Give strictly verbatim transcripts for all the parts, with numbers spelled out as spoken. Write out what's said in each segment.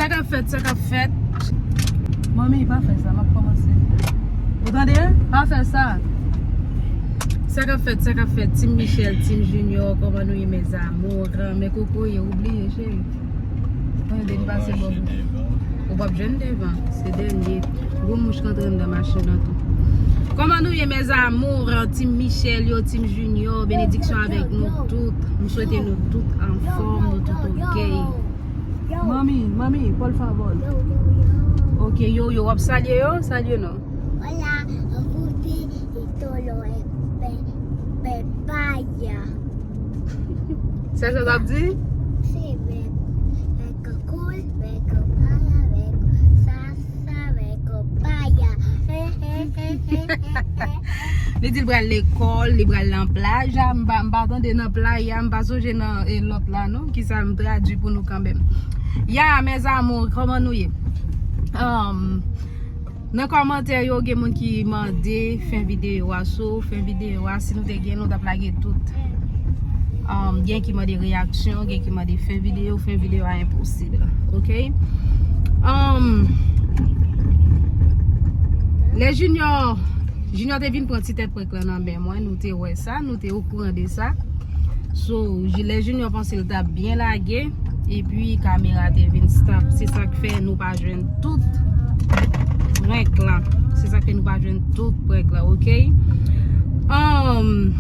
Sa k ap fèt, sa k ap fèt. Manmi, pa fè sa, m ap kòmanse. Ou tande? Pa fè sa. Sa k ap fèt, sa k ap fèt, Team Michel, Team Junior, kòman nou ye, mes amours? Men kokoye, ou bliye, cheri. Mwen depi pase bò. Ou p ap jwenn devan. Se dènye. Gwo mouch k antre anndan machin nan tou. Kòman nou ye, mes amours? Team Michel yo, Team Junior, benediksyon avèk nou tout. M swete nou tout anfòm, nou tout ok. Manmi, manmi, por favor. Ok, yo, yo, w ap salye yo? Salye non. Hola, vous y todo, eh, pe-, pe-, paya. Se sa w ap di? Si, men, men kokoye, men kopaya, men sa, sa, men kopaya. Li di l pral lekòl, li pral nan playa. M pa, m pa tande nan playa, m pa sonje nan, e, lòt la non. Kisa m tradui pou nou kanmenm? Ya, mes amours, kòman nou ye? Um, Nan kòmantè yo, gen moun ki mande fen videyo a. So, fen videyo a, si nou te gen, nou t ap lage tout. Um, gen ki mande reyaksyon, gen ki mande fen videyo, fen videyo a enposib. Ok? Um, lè Junior, Junior te vin pran ti tèt prank lan nan men mwen, nou te wè sa, nou te okouran de sa. So, lè Junior panse l t ap byen lage, epi kamera te vin stop. Se sa k fè nou pa jwenn tout prank lan. Se sa k fè nou pa jwenn tout prank lan, ok? Um,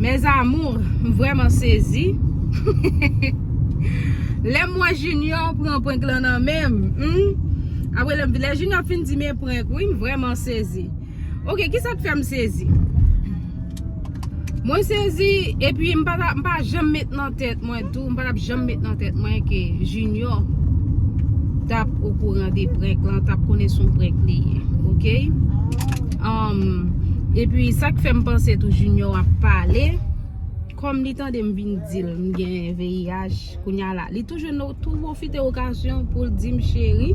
mes amours, m vrèman sezi. Lè m wè Junior pran prank lan nan men m, hmm? Apre lè, lè Junior fin di men prank, wi, m vrèman sezi. Ok, kisa k fè m sezi? Mwen sezi, epi m pa ta, m pa janm met nan tèt mwen tou, m pa t ap janm met nan tèt mwen ke Junior t ap okouran de prank lan, t ap konnen se yon prank li ye, ok? Um, epi sa k fè m panse tou Junior ap pale, kòm li tande m vin di l m gen V I H, kounye a la, li toujou nou tou pwofite okazyon pou l di m cheri,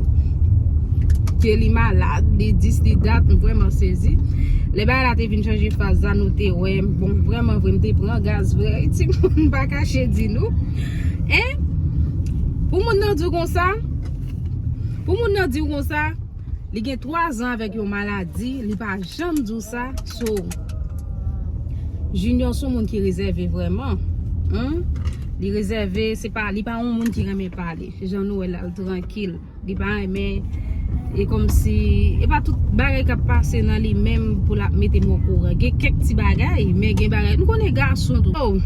ke li malad, li dis, li dat, m vrèman sezi. Lè bagay la te vin chanje faz la, nou te wè, bon, vrèman vre, m te pran gaz vre, timoun, m pa kache di nou. En? Pou moun nan di w konsa, pou moun nan di w konsa, li gen twa zan avèk yon maladi, li pa janm di w sa, so, Junior se yon moun ki rezève vrèman. Hein? Li rezève, se pa, li pa yon moun ki renmen pale. Jan nou wè la, l trankil. Li pa renmen, e kòmsi, e pa tout bagay k ap pase nan li menm pou l ap mete m okouran. Gen kèk ti bagay, men gen bagay, nou konnen gason tou. Oh,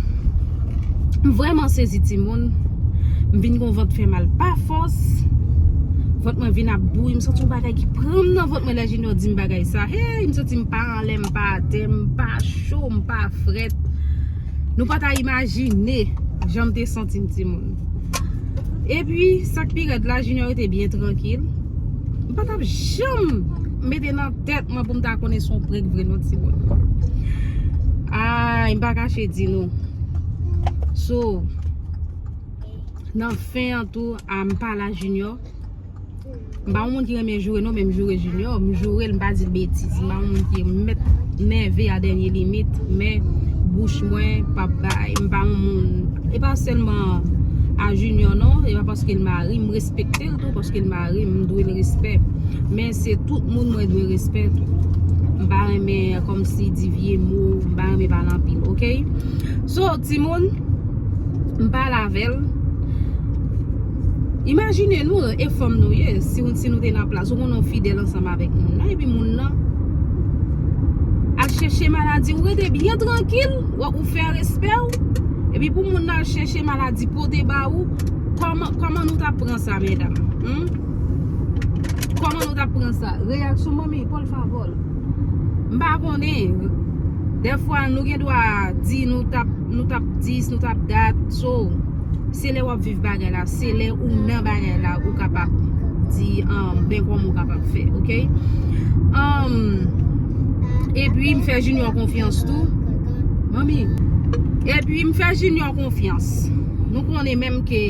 m vrèman sezi timoun. M vin gon vant fè mal pa fòs. Vant mwen vin ap bouyi, m santi yon bagay ki pran m nan vant mwen lè Junior di m bagay sa. Hey, m santi m pa anlè, m pa atè, m pa cho, m pa frèt. Nou pa ta imajine jan m te santi m timoun. Epi, sa k pi rèd la, Junior rete byen trankil. M pa t ap janm mete nan tèt mwen pou m ta konnen se yon prank vre non timoun. Ay, m pa kache di nou. So, nan fen an tou, a m pale a Junior. M pa yon moun ki renmen joure non, men m joure Junior, m joure l, m pa di l betiz. M pa yon moun ki mèt nève a dènye limit, men bouch mwen p ap bay. M pa yon moun, e pa sèlman a Junior non, e pa paske l mari m, m respekte l tou, paske l mari m, m dwe l respè. Men se tout moun mwen dwe respè tou. M pa renmen kòmsi di vye mo, m pa renmen pale anpil, ok? So, timoun, m pale avè l. Imajine nou, e fanm nou ye, si, si nou te nan plas, ou konnen w fidèl ansanm avèk moun nan, epi moun nan al chèche maladi, ou rete byen trankil, w ap, ou fè respè w, epi pou moun nan al chèche maladi pote ba ou, kòman, kòman nou t ap pran sa, medam? Hmm? Kòman nou t ap pran sa? Reyaksyon manmi, por favor. M pa konnen. Dèfwa, nou gen dwa di nou t ap, nou t ap dis, nou t ap dat. So, se lè w ap viv bagay la, se lè ou nan bagay la, ou kapab di, um, ben kòman ou kapab fè, ok? Um, epi, m fè Junior konfyans tou. Manmi. Epi, m fè Junior konfyans. Nou konnen menm ke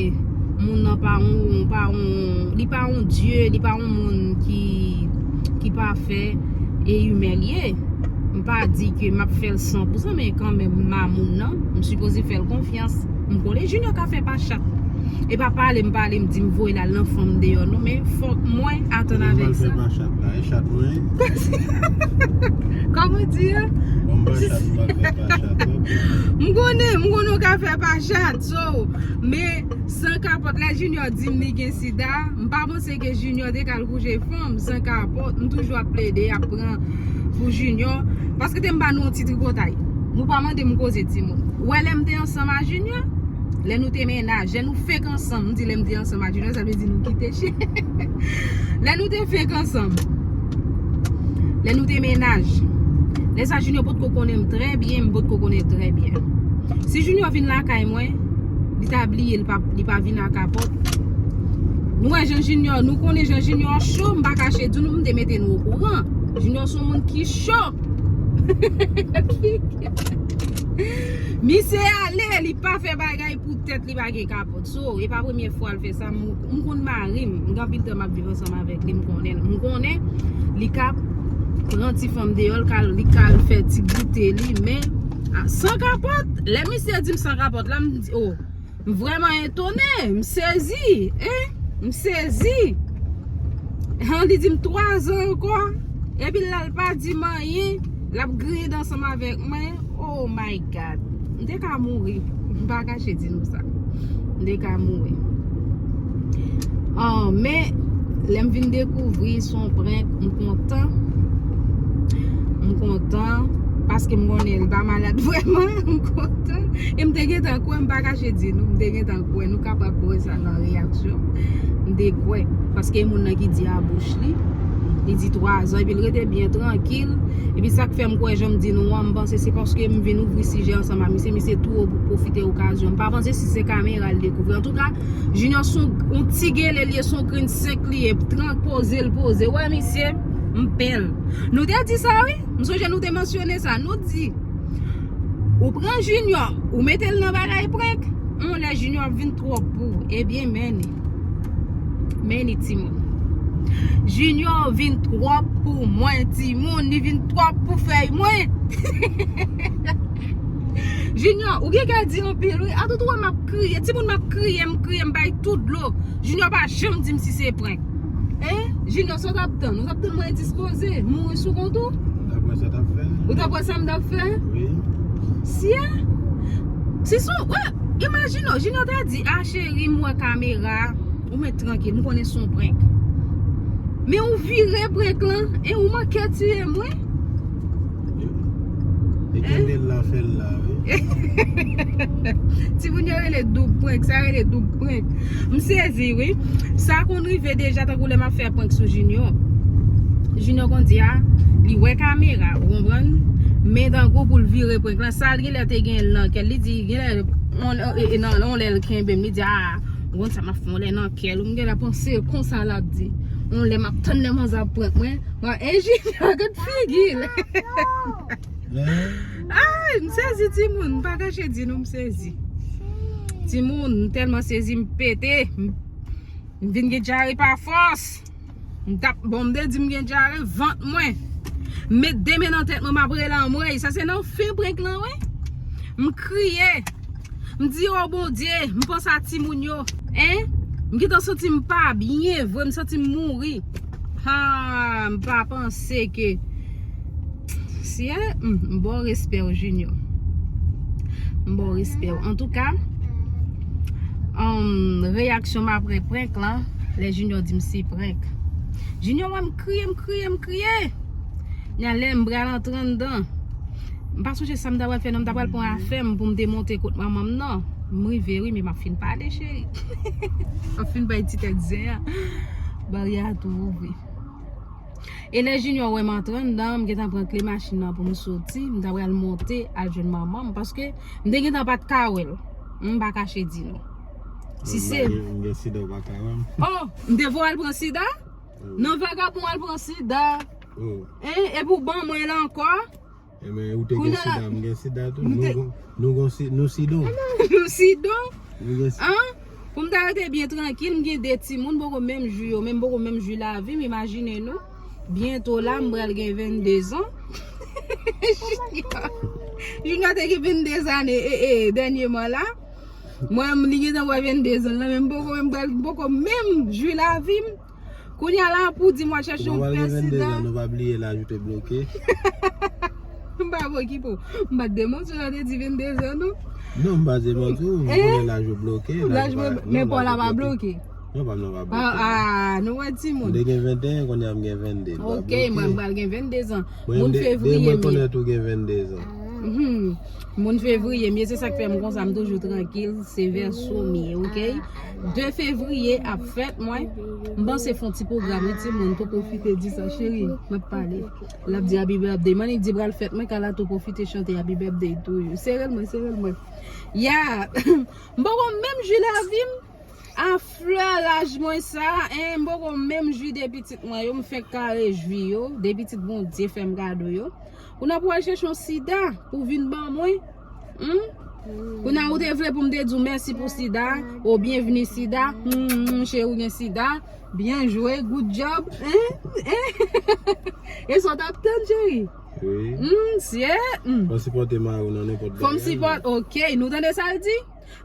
moun nan pa yon, pa yon, li pa yon dye, li pa yon moun ki, ki pafè e imen l ye. M pa di ke m ap fè l san pou san, men kanmenm m a moun nan, m sipoze fè l konfyans. M konnen Junior ka fè pa chat. E pa pale m pale, m di m voye l al nan fanm deyò non, men fòk mwen atann avèk sa. Mwen fè pa chat la, e chat mwen. Kòman di a? Bon, m pa chat, m pa fè pa chat, ok. M konnen, m konnen w ka fè pa chat, so, men san kapòt la, Junior di m li gen sida, m pa panse ke Junior te ka al kouche fanm san kapòt, m toujou ap plede, ap pran pou Junior, paske te m ba nou yon ti tripotay. Nou pa mande m koze timoun. Ou wè lè m te ansanm a Junior, lè nou te mennaj, lè nou fenk ansanm, m di lè m te ansanm a Junior, sa vle di nou kite chen. Lè nou te fenk ansanm, lè nou te mennaj, lè sa Junior potko konnen m trè byen, m potko konnen l trè byen. Si Junior vin lakay mwen, li ta bliye, li pa, li pa vin ak kapòt. Nou wè jan Junior, nou konnen jan Junior cho, m pa kache di nou, m te mete nou okouran. Junior se yon moun ki cho. Misye ale, li pa fè bagay pou tèt li pa gen kapòt. So, e pa premye fwa l fè sa. M, m konn mari m. M gen anpil tan m ap viv ansanm avèk li, m konnen l. M konnen li ka pran ti fanm deyò, l ka, li ka al fè ti goute li, men, a, san kapòt, lè misye di m san kapòt la, m di, oh, m vrèman etone, m sezi, en, m sezi. An, li di m twa zan ankò, epi l la, l pa di m anyen, l ap griyen dan ansanm avèk mwen. Oh my God. M te ka mouri. M pa kache di nou sa. M te ka mouri. Ah, men, lè m vin dekouvri se yon prank, m kontan. M kontan, paske m konnen l pa malad vrèman. M kontan. E m te gentan kwè, m pa kache di nou, m te gentan kwè. Nou kapab wè sa nan reyaksyon. M te kwè. Paske e moun nan ki di a bouch li. Li di twa zan, epi l rete byen trankil. Epi sa k fè m kwè jan m di nou an, m panse se paske m vin ouvri sijè ansanm a misye, misye tou wo pou pwofite okazyon. M pa panse si se kamera l dekouvri. Antouka, Junior se yon, yon ti gele li ye, se yon grenn senk li ye, trank poze l poze. Wè misye, m pè l. Nou te di sa wi, m sonje nou te mansyone sa. Nou di, ou pran Junior, ou mete l nan bagay prank, yon lè Junior ap vin twòp pou ou. Ebyen, men li. Men li, timoun. Junior vin twòp pou mwen, timoun. Li vin twòp pou fèy mwen. Junior, ou gen kè di anpil, wi. A tout wè m ap kriye. Timoun, m ap kriye, m kriye, m bay tout dlo. Junior pa janm di m si se prank. Hein? Junior, sa w t ap tann? Ou t ap tann mwen endispoze, mouri sou kont ou? Ou t ap wè sa w t ap fè? Ou t ap wè sa m t ap fè? Wi. Si, si sou, wè, imajine w, Junior ta di, a cheri, m wè kamera, ou mèt trankil, m konnen se yon prank. Men ou vire prank lan, e ou manke tiye m, wi. E kandel la fè l la, wi. Timoun yo rele doub prank, sa rele doub prank. M sezi, wi. Sa konn rive deja, tankou lè m ap fè prank sou Junior. Junior konn di a, li wè kamera, ou konprann? Men tankou pou l vire prank lan, sa l genlè te gen nan kè l, li di, genlè, on, e, e, nan, on lè l kenbe m, li di, a, ou konn sa m ap fè, on lè nan kè l, ou m genlè panse konsa l ap di. On lè m ap tann lè manzè ap prank mwen, mwen, e Junior, gad figi l. Ay, m sezi timoun, m pa kache di nou m sezi. Timoun, m tèlman sezi, m pete. M, m vin gen dyare pa fòs. M t ap, bon, m te di m gen dyare, vant mwen. M met de men nan tèt mwen, m ap rele anmwey. Sa se nan fen prank lan, wi. M kriye. M di, o Bondye, m panse a timoun yo. Hein? M gentan santi m pa byen vre, m santi m mouri. Ha, m pa panse ke si, eh, m, m ba w respè w, Junior. M ba w respè w. Antouka, um, reyaksyon m apre prank lan, lè Junior di m se prank. Junior wè m kriye, m kriye, m kriye. Nya lè m pral antre anndan. M pa sonje sa m ta pral fè non, m ta pral pran afè m pou m te monte kot manman m nan. M rive wi, men m ap fin pale, cheri. M ap fin bay ti tèt zen an. Baryè a tou ouvri. E lè Junior wè m antre anndan, m gentan pran kle machin nan pou m soti, m ta pral monte al jwenn manman m, paske m te gentan pa t ka wè l. M pa kache di nou. Si se... M gen sida, ou pa ka wè m. Oh, m te voye al pran sida? Nan vagabon al pran sida. Oh. Hein, epi w ban mwen l ankò. Ebyen, ou te gen sida, m gen sida tou. Nou gon, nou gon si, nou sidon. Nou sidon. Nou gen si- An? Pou m ta rete byen trankil, m gen de timoun, m poko menm jwi yo, men m poko menm jwi lavi m, imajine nou. Byento la, m pral gen venndezan. Junior te gen venndezane, e, e, dènyeman la. Mwen, li gentan wè vennde zan nan, men m poko menm, m poko menm jwi lavi m. Kounye a la, pou di m w al chèche yon pèsidan. Nou pa bliye laj ou te bloke. M pa okipe w. M pa t demanti w, te di vennde zan, non. Non, m pa demanti w, m konnen laj ou bloke. Laj mwen, men pa w la pa bloke. Non, pa m nan pa bloke. Ah, nou wè timoun. M te gen venteyen, kounye a m gen vennde. Ok, mwen, m pral gen vennde zan. Moun fevriye, mwen rekonèt ou gen vennde zan. Mhm. Moun fevriye, m ye, se sa k fè m konsa, m toujou trankil, se vèso m ye, ok? De fevriye ap fèt, mwen, m panse fè yon ti pwogram, wi, timoun, pou pwofite di sa, cheri, m ap pale. L ap di happy birthday, m annik di pral fèt, mwen, Kala tou pwofite chante happy birthday to you. Sere l mwen, sere l mwen. Ya, m poko menm jwi lavi m. A flè laj mwen sa, en, m poko menm jwi de pitit mwen yo, m fenk ka rejwi yo, de pitit Bondye fè m kado yo. Kounye a pou w al chèche yon sida pou vin ban mwen. Hmm? Kounye a ou te vle pou m te di w mèsi pou sida, o byenvni sida, hmm, hmm, cheri ou gen sida, byen jwe, good job, en, en. E sa w t ap tann, cheri? Wi. Hmm, sye, hmm. Fò w sipòte mari w nan nenpòt bagay. Fò m sipòte, ok, nou tande sa l di?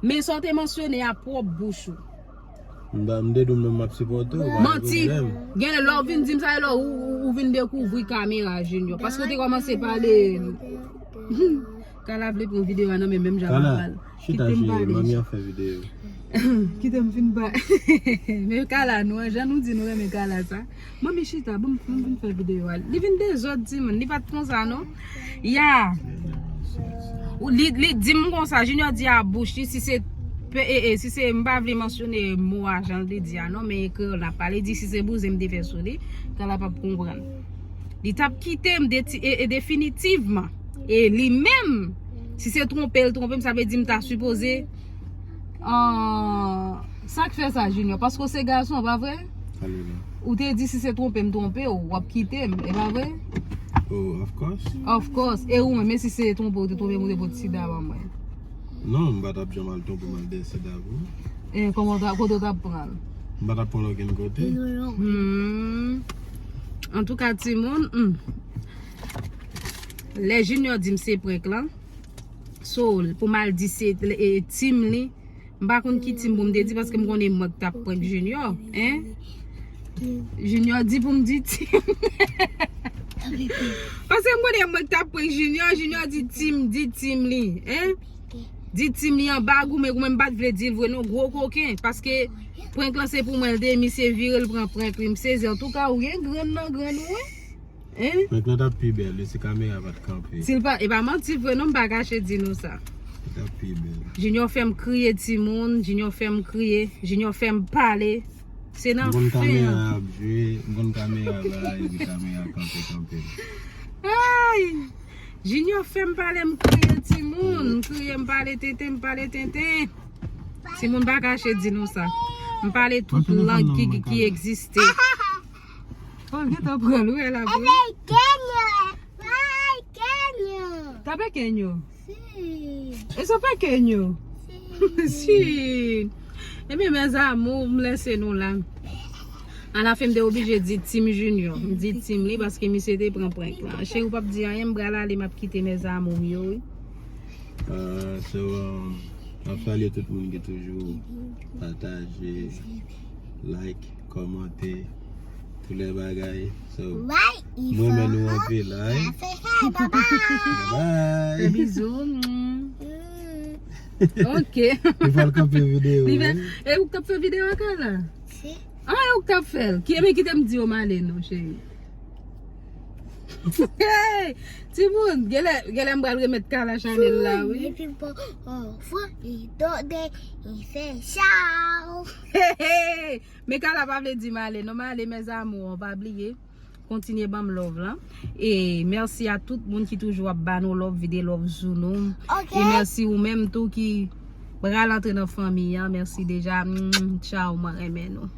Men sa w te mansyone a pwòp bouch ou. M pa, m te di w menm m ap sipòte w, pa gen pwoblèm. Manti. Gen lè w vin di m sa, e lè ou, ou, ou vin dekouvri kamera, Junior. Paske w te kòmanse pale. Kala vle pran videyo a nan men menm jan m ap pale. Kite m pale. Manmi ap fè videyo. Kite m fin pale. Men Kala, nou, jan nou di nou renmen Kala sa. Manmi chita, bon, m vin fè videyo a. Li vin dezòd, timoun. Li pa t konsa, non. Ya. Ou, li, li di m konsa, Junior di a bouch li, si se, pe- e, e, si se, m pa vle mansyone mo a jan li di a, non, men e kreyòl n ap pale, li di si se bouzen m te fè sou li, Kala p ap konprann. Li t ap kite m deti- e, e definitivman. E li menm, si se twonpe l twonpe m, sa vle di m ta sipoze Ahn, sa k fè sa, Junior? Paske w se gason, pa vre? Ou te di si se twonpe m twonpe w, w ap kite m, e pa vre? Oh, of course. Of course. E ou menm, e si se twonpe w te twonpe m, ou te pot sida ban mwen? Non, m pa t ap janm al twonpe w, m al dèyè sida pou ou. E kòman w ta, kote w t ap pran l? M pa t ap pran l okenn kote. Hmm. Antouka, timoun, hmm. Lè Junior di m se prank lan, so, pou m al di se e, team li, m pa konn ki team pou m te di, paske m konnen mwen k t ap prank Junior, en? Junior di pou m di team. Paske m konnen mwen k t ap prank Junior, Junior di team, di team li, en? Di team li anba goumen, goumen m pa t vle di l vre non, gwo koken, paske prank lan se pou mwen l te ye, misye vire l pran prank li, m sezi. Antouka, ou gen grenn nan grenn ou, wi. Hein? Prank lan t ap pi bèl wi si kamera pa t kanpe. Si l pa, e pa manti vre non, m pa kache di nou sa. Li t ap pi bèl. Junior fè m kriye timoun, Junior fè m kriye, Junior fè m pale. Se nan fen an. M konn kamera ap jwe, m konn kamera la, epi kamera kanpe, kanpe. Ay! Junior fè m pale, m kriye timoun, m kriye, m pale tenten, m pale tenten. Timoun pa kache di nou sa. M pale tout lang ki, ki egziste. Oh, l gentan pran l, wi, la, wi. Tape kenyo. Si. E sa pa kenyo. Si. Si. Ebyen, mes amours, m lese nou la. Alafen, m te oblije di Team Junior. M di team li paske misye te pran prank lan. Cheri, ou p ap di anyen, m pral ale, m ap kite mes amours m yo, wi. Ah, so, um, m ap salye tout moun ki toujou pataje, like, kòmante, tout lè bagay. So, m renmen nou anpil, alright? Bye bye. Fè bizou. Ok. Li pral kanpe videyo, wi. E ou k t ap fè videyo a, Kala? Si. Ah, e ou k t ap fè l. Ki, men kite m di yo m ale non, cheri. Hey! Timoun, genlè, genlè m pral remèt Kala chanèl la, wi. Epi bon, on fwa, li dode, li fè chaw. Hey, hey! Men Kala pa vle di m ale non, m ale, mes amours, pa bliye. Kontinye ban m love lan. E mèsi a tout moun ki toujou ap ba nou love, vide love sou nou. Ok. E mèsi ou menm tou ki pral antre nan fanmi an. Mèsi deja. Mm, tchaw, mwen renmen nou.